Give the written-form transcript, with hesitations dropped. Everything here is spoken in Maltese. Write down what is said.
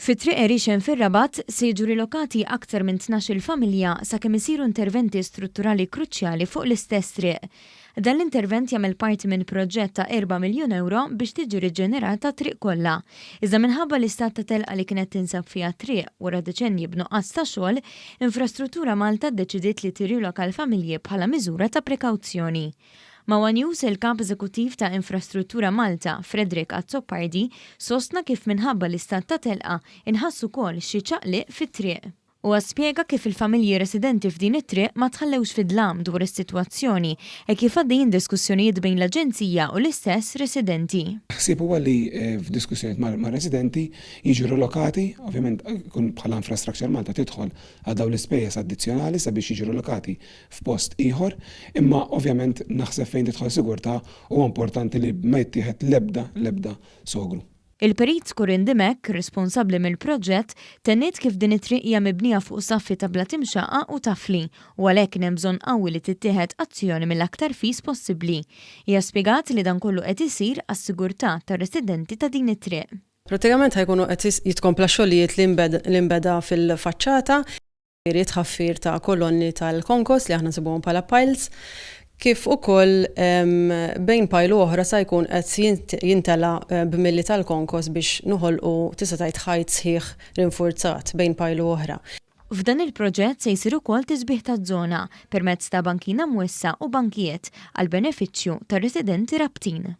Fi Triq Erixen fir-Rabat se jiġu rilokati aktar minn 12-il familja sakemm isiru interventi strutturali kruċjali fuq l-istess triq. Dan l-intervent jagħmel parti minn proġett ta' erba' miljun ewro biex tiġi riġenerata t-triq kollha. Iżda minħabba l-istat ta' telqa li kienet tinsab fiha t-triq wara deċennji b'nuqqas ta' xogħol, Infrastruttura Malta ddeċidiet li tirriloka l-familji bħala miżura ta' prekawzjoni. Ma' one News, il-Kap Eżekuttiv ta' Infrastruttura Malta, Frederick Azzopardi, sostna kif minħabba l-istat ta' telqa, inħass ukoll xi ċaqliq fit-triq. Huwa spjega kif il-familji residenti f'din it-triq ma tħallewx fid-dlam dwar is-sitwazzjoni hekk kif għaddejjin diskussjonijiet bejn l-aġenzija u l-istess residenti. Ħsieb huwa li f'diskussjonijiet mar-residenti jiġu rilokati, ovvjament ikun bħala Infrastructure Malta tidħol għal dawn l-ispejjeż addizzjonali sabiex jiġu rilokati f'post ieħor, imma ovvjament naħseb fejn tidħol sigurtà huwa importanti li ma jittieħed l-ebda, l-ebda sogru. Il-Perit Corinne Dimech, responsabbli mill-proġett, tenniet kif din it-triq hija mibnija fuq saffi ta' blat imxaqqaq u tafli u għalhekk kien hemm bżonn qawwi li tittieħed azzjoni mill-aktar fis possibbli. Hija spjegat li dan kollu qed isir għas-sigurtà tar-residenti ta' din it-triq. Prattikament ħa jkunu qed jitkompla x-xogħlijiet li nbeda fil-faċċata. Jiġifieri tħaffir ta' kolonni tal-konkos li aħna nsibuhom bħala piles, kif ukoll bejn pile u oħra sa jkun qed jintela' b'milli tal-konkos biex noħolqu tista' tgħid ħajt sħiħ rinfurzat bejn pile u oħra. F'dan il-proġett se jsir ukoll tisbiħ taż-żona permezz ta' bankina mwessa' u bankijiet għall-benefiċċju tar-residenti Rabtin.